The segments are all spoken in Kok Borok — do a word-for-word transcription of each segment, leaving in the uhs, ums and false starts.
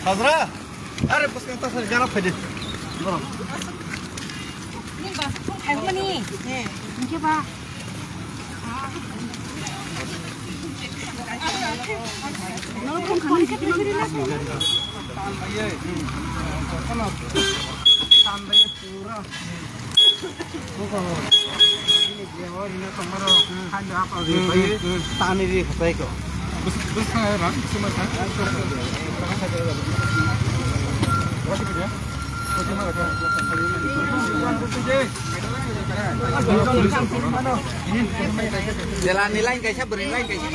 Hazra? Are, bwskang ta sari, gana phaidi. Borok. Ni bus thung thai mani. Hingke ba. Jela ni line kaisa, bwrwi line kaisa.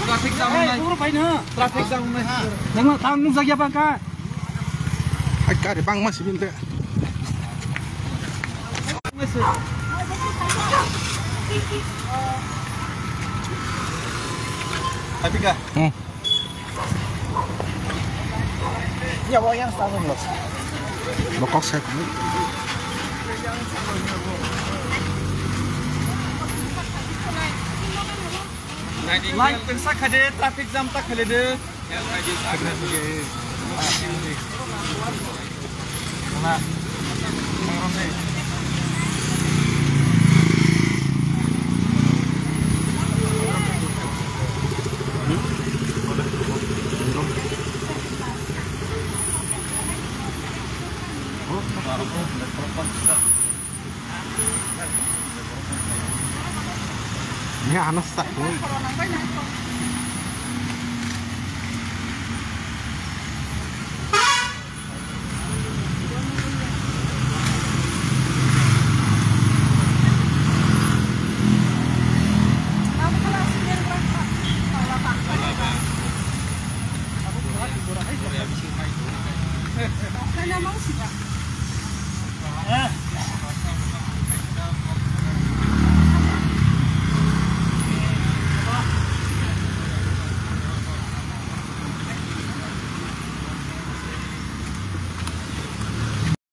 Traffic jam wngnai. Traffic jam wngnai. Nang tang nung jagya bangka. Ai gari bangma sibin te. Apika. Hmm. Ya, bo yang sa lo. Bokok sa. Line tengsa khade, traffic jam ta khale de. Ni ano sa ko.